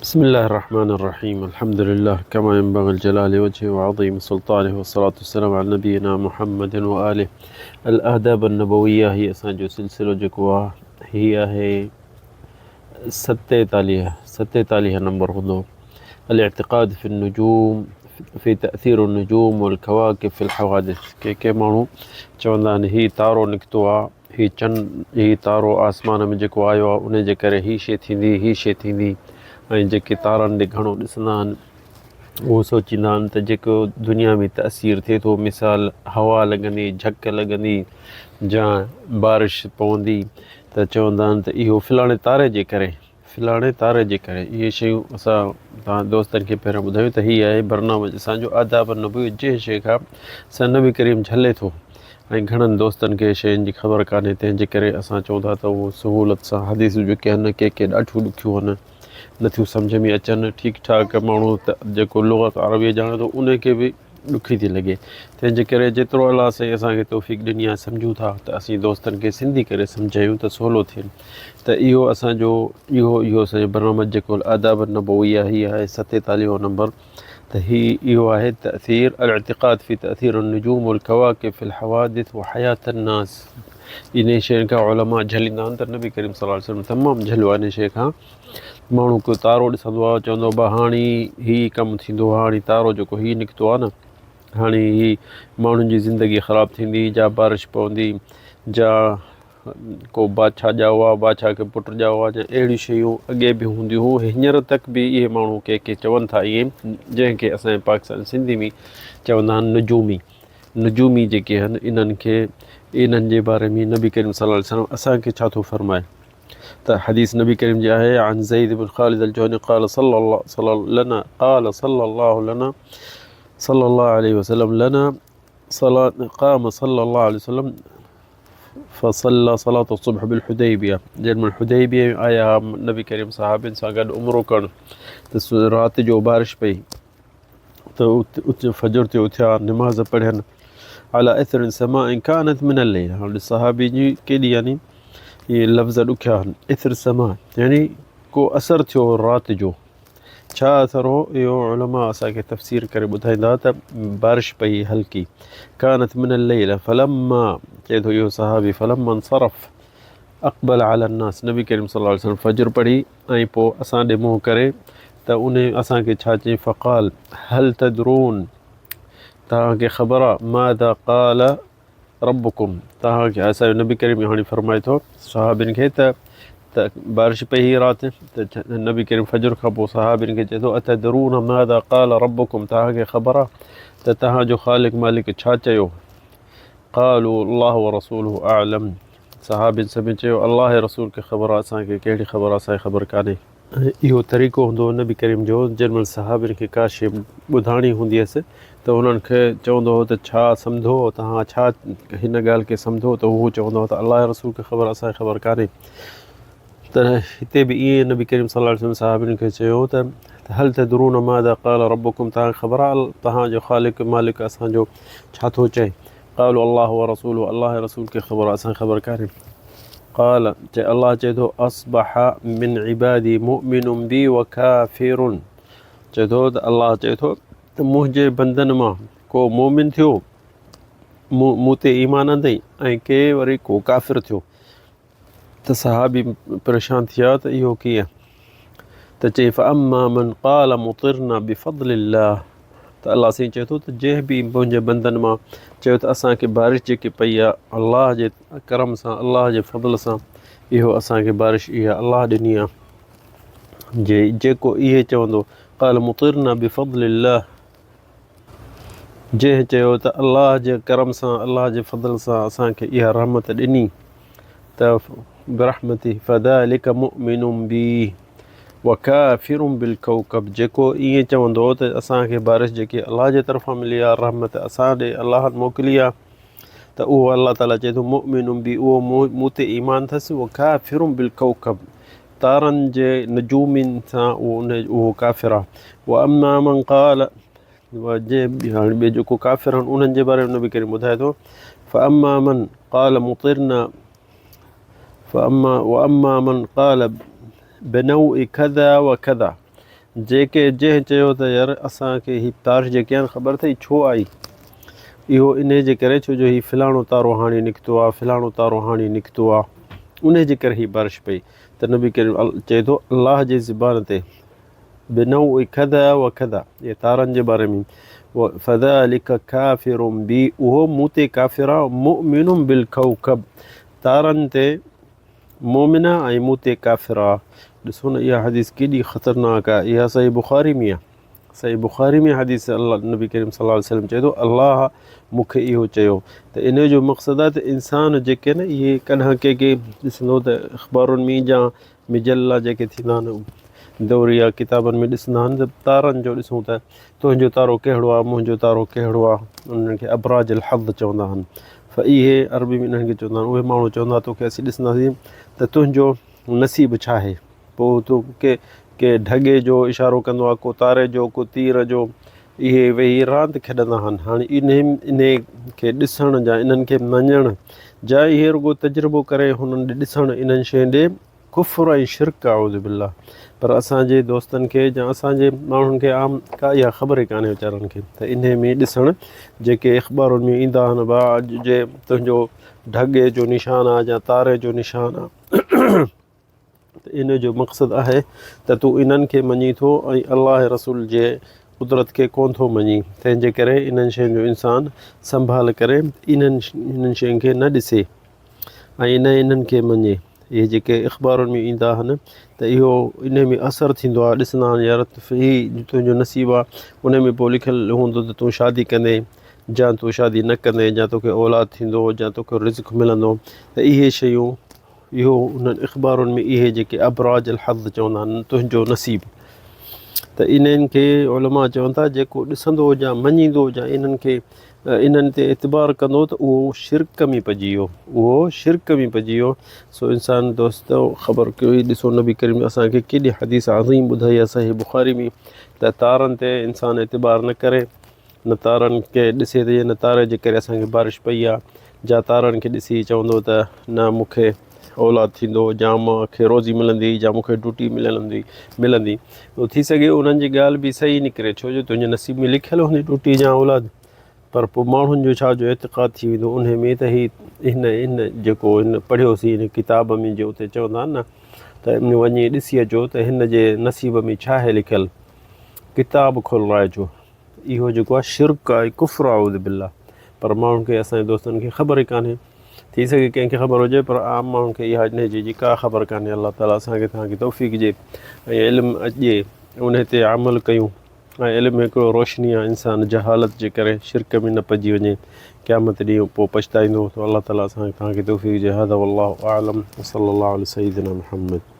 بسم الله الرحمن الرحيم. الحمد لله كما ينبغي الجلال وجهه وعظيم سلطانه، والصلاة والسلام على نبينا محمد وآله. الآداب النبويه، هي اسان جو سلسلو جيڪو آهي، هي آهي 47 نمبر هوندو. الاعتقاد في النجوم، في تأثير النجوم والكواكب في الحوادث. ڪي ڪي ماڻهو چوندا آهن هي تارو نڪتو آهي، هي چن، هي تارو آسمان ۾ جيڪو آيو آهي، ان جي ڪري هي شيء ٿيندي، هي شيء ٿيندي. ۽ جيڪي تارن ڏي گهڻو ڏسندا آهن، اهو سوچيندا آهن ته جيڪو دنيا ۾ تاثير ٿئي ٿو، مثال هوا لڳندي، جهڪ لڳندي يا بارش پوندي، ته چوندا آهن ته اهو فلاڻي تاري جي ڪري، فلاڻي تاري جي ڪري. اهي شيون اسان توهان دوستن کي پهريان ٻڌايون ته هي آهي برنامج اسان جو آداب النبوي، جنهن شيء کان اسان نبي ڪريم جهلي ٿو، ۽ گهڻن دوستن کي شين جي خبر ڪانهي، تنهن جي ڪري اسان چئون ٿا ته اهو سهولت سان حديثون جيڪي آهن، ڪي ڪي ڏاڍيون ڏکيون آهن، نٿيون سمجهه ۾ اچن. ٺيڪ ٺاڪ ماڻهو ته جيڪو لغت عربي ڄاڻي ٿو، ان کي به ڏکي ٿي لڳي. تنهن جي ڪري جيترو الله سائين اسان کي توفيق ڏني آهي، سمجهون ٿا ته اسين دوستن کي سنڌي ڪري سمجهايون ته سولو ٿين. ته اهو اسان جو اهو اهو اسان جو برنامج جيڪو آداب النبويه هي آهي 47 نمبر. ته هي اهو آهي تاثير الاعتقاد في تاثير النجوم والكواكب في الحوادث وحياة الناس. انهي شين کان علماء جهليندا آهن، ته نبي ڪريم صلي الله عليه وسلم تمام جهليو آهي انهي شي کان. ماڻهو ڪو تارو ڏسندو آهي، چوندو آهي هاڻي هي ڪم ٿيندو، هاڻي تارو جيڪو هي نڪتو آهي نه، هاڻي هي ماڻهن جي زندگي خراب ٿيندي، جا بارش پوندي، جا ڪو بادشاهه ڄائو آهي، بادشاهه کي پٽ ڄائو آهي، جا اهڙيون شيون اڳي به هونديون هيون، هينئر تڪ به اهي ماڻهو ڪي ڪي چون ٿا ائين، جنهن کي اسان جي پاڪستان سنڌي ۾ چوندا آهن نجومي. نجومي جيڪي آهن، انهن کي انهن جي باري ۾ نبي ڪريم صلي الله عليه وسلم اسان کي ڇا ٿو فرمائي؟ ته حديث نبي ڪريم جي آهي، عن زيد بن خالد الجهني قال صلى الله صلى لنا قال صلى الله لنا صلى الله عليه وسلم لنا صلاة، قام صلى الله عليه وسلم فصلى صلاة الصبح بالحديبية. جنهن مهل حديبيه ۾ آيا نبي ڪريم صحابين سان گڏ عمرو ڪرڻ، ته رات جو بارش پئي، ته اتي فجر تي اٿيا، نماز پڙهين، على اثر سماء كانت من الليل. هاڻي صحابي جي ڪيڏي يعني اهي لفظ ڏکيا آهن، اثر سماء يعني ڪو اثر ٿيو رات جو. ڇا اثر هو؟ اهو علماء اسان کي تفسير ڪري ٻڌائيندا ته بارش پئي هلڪي، كانت من الليل. فلما، چئي ٿو اهو صحابي، فلما انصرف اقبل على الناس. نبي ڪريم صلي الله عليه وسلم فجر پڙهي ۽ پوء اسان ڏي منهن ڪري ته انهي اسان کي ڇا چيائين؟ فقال هل تدرون، توهان کي خبر آ، ماذا قال ربڪم، توهان کي اسان جو نبي ڪريم هاڻي فرمائي ٿو صحابين کي ته ته بارش پئي هئي رات، ته نبي ڪريم فجر کان پوء صحابين کي چئي ٿو اتدرون ماذا قال ربڪم، توهان کي خبر آ ته توهان جو خالق مالڪ ڇا چيو؟ قالوا الله ورسوله اعلم، صحابين سڀني چيو الله ۽ رسول کي خبر آ، اسان کي ڪهڙي خبر آ، اسان کي خبر ڪانهي. اهو طريقو هوندو هو نبي ڪريم جو، جنهن مهل صحابين کي ڪا شيء ٻڌائڻي هوندي هيس ته انهن کي چوندو هو ته ڇا سمجهو توهان، ڇا هن ڳالهه کي سمجهو؟ ته هو چوندا هئا ته الله ۽ رسول کي خبر، اسان کي خبر ڪانهي. ته هتي به ائين نبي ڪريم صلي الله عليه وسلم صحابين کي چيو ته هل تدرون ماذا قال ربڪم، توهان کي خبر آ توهان جو خالق مالڪ اسان جو ڇا ٿو چئي؟ قالوا الله ورسوله، الله ۽ رسول کي خبر آ، اسان کي خبر ڪانهي. قال، چي الله چئي ٿو، اصبح من عبادي مؤمن بي وڪافر، چئي ٿو ته الله چئي ٿو ته منهنجي بندن مان ڪو مؤمن ٿيو، مون تي ايمان آندئي، ۽ ڪي وري ڪو ڪافر ٿيو. ته صحابي پريشان ٿيا ته اهو ڪيئن؟ ته چئي فاما من قال مطرنا بفضل الله، ته الله سائين چئي ٿو ته جنهن به منهنجي بندن مان چيو ته اسان کي بارش جيڪي پئي آهي الله جي ڪرم سان، الله جي فضل سان، اهو اسان کي بارش اها الله ڏني آهي، جي جيڪو اهي چوندو قال مطرنا بفضل الله، جنهن چيو ته الله جي ڪرم سان، الله جي فضل سان اسان کي اها رحمت ڏني ته برحمته فذلڪ مؤمن بي وڪافر بالڪوڪب، جيڪو ائين چوندو ته اسان کي بارش جيڪي الله جي طرفان ملي آهي، رحمت اسان ڏي الله موڪلي آهي، ته اهو الله تعالي چئي ٿو مؤمن بي، اهو مون تي ايمان اٿس، وڪافر بالڪوڪب، تارن جي نجومين سان اهو ان اهو ڪافر آهي. واما من قال، جنهن هاڻي ٻئي جيڪو ڪافر آهن انهن جي باري ۾ نبي ڪريم ٻڌائي ٿو، فاما من قال مطرنا فاما واما من قال بنوء كذا وكذا، جيڪي جنهن چيو ته يار اسان کي هي بارش جيڪي آهن خبر اٿئي ڇو آئي؟ اهو انهي جي ڪري ڇو جو هي فلاڻو تارو هاڻي نڪتو آ فلاڻو تارو هاڻي نڪتو آ انهي جي ڪري هي بارش پئي ته نبي ڪريم چئي ٿو الله جي زبان تي بنوع کذا و کذا اهي تارن جي باري ۾ فذلک کافر بي اهو مون تي ڪافر آ مؤمن بالکوکب تارن تي مؤمن آ ۽ مون تي ڪافر آ. ڏسو نه اها حديث ڪيڏي خطرناڪ آ اها صحيح بخاري ۾ آ صحيح بخاري ۾ حديث الله نبي ڪريم صلي الله عليه وسلم چئي ٿو الله مون کي اهو چيو ته ان جو مقصد آ ته انسان جيڪي نه اهي ڪڏهن ڪي ڪي ڏسندو ته اخبارن ۾ جا مجلا جيڪي ٿيندا آهن دوري يا ڪتابن ۾ ڏسندا آهن ته تارن جو ڏسون ته تنهنجو تارو ڪهڙو آ منهنجو تارو ڪهڙو آ انهن کي ابراج الحظ چوندا آهن فاهي عربي ۾ انهن کي چوندا آهن اهي ماڻهو چوندا توکي اسين ڏسنداسين ته تنهنجو نصيب ڇا آهي پوء تو ڪي ڪي ڍڳي جو اشارو ڪندو آهي ڪو تاري جو ڪو تير جو اهي ويهي راند کيڏندا آهن هاڻي انهي انهي کي ڏسڻ جا انهن کي مڃڻ جا اهي رڳو تجربو ڪري هنن ڏي ڏسڻ انهن شين ڏي ڪفر ۽ شرڪ اعوذ بالله پر اسان جي دوستن کي يا اسان جي ماڻهن کي عام ڪا اها خبر ئي ڪانهي ويچارن کي ته انهي ۾ ڏسڻ جيڪي اخبارن ۾ ايندا آهن با اڄ جي تنهنجو ڍڳي جو نشان آ يا تاري جو نشان آ ته ان جو مقصد آهي ته تون انهن کي مڃين ٿو ۽ الله رسول جي قدرت کي ڪون ٿو مڃين تنهن جي ڪري انهن شين جو انسان سنڀال ڪري انهن انهن شين کي نه ڏسي ۽ نه انهن کي مڃي. اهي جيڪي اخبارن ۾ ايندا آهن ته اهو انهي ۾ اثر ٿيندو آهي ڏسندا آهن يار هي تنهنجو نصيب آهي انهي ۾ پوء لکيل هوندو ته تون شادي ڪندين جا تون شادي نه ڪندين جا توکي اولاد ٿيندو جا توکي رزق ملندو ته اهي شيون اهو انهن اخبارن ۾ اهي جيڪي ابراج الحظ چوندا آهن تنهنجو نصيب ته انهن کي علماء چون ٿا جيڪو ڏسندو جا مڃيندو جا انهن کي انهن تي اعتبار ڪندو ته اهو شرڪ ۾ پئجي ويو اهو شرڪ ۾ پئجي ويو سو انسان دوستو خبر ڪيو هي ڏسو نبي ڪريم اسان کي ڪيڏي حديث عظيم ٻڌائي آهي صحيح بخاري ۾ ته تارن تي انسان اعتبار نه ڪري نه تارن کي ڏسي ته نه تاري جي ڪري اسان کي بارش پئي آهي جا تارن کي ڏسي چوندو ته نه مون کي اولاد ٿيندو جا مون کي روزي ملندي جا مون کي ڊيوٽي ملندي ملندي ٿي سگهي انهن جي ڳالهه به صحيح نڪري ڇو جو تنهنجي نصيب ۾ لکيل هوندي ڊيوٽي جا اولاد پر پوء ماڻهن جو ڇا جو اعتقاد ٿي ويندو انهي ۾ ته هي هن هن جيڪو هن پڙهيوسين هن ڪتاب ۾ جو اتي چوندا آهن نه ته وڃي ڏسي اچو ته هن جي نصيب ۾ ڇا آهي لکيل ڪتاب کولرائي اچو اهو جيڪو آهي شرڪ آهي ڪفر آهي اعوذ بالله پر ماڻهن کي اسان جي دوستن کي خبر ئي ڪانهي ٿي سگهي ڪنهن کي خبر هجي پر عام ماڻهن کي اها انهي جي ڪا خبر ڪانهي الله تعالي اسان کي توهان کي توفيق ڏي ۽ علم ڏي انهي تي عمل ڪيون ۽ علم هڪڙو روشني آهي انسان جهالت جي ڪري شرڪ ۾ نه پئجي وڃي قيامت ڏينهن پوء پڇتائيندو ته الله تعالي اسان کي توهان کي توفيق ڏي هذا والله اعلم وصلي الله علي سيدنا محمد.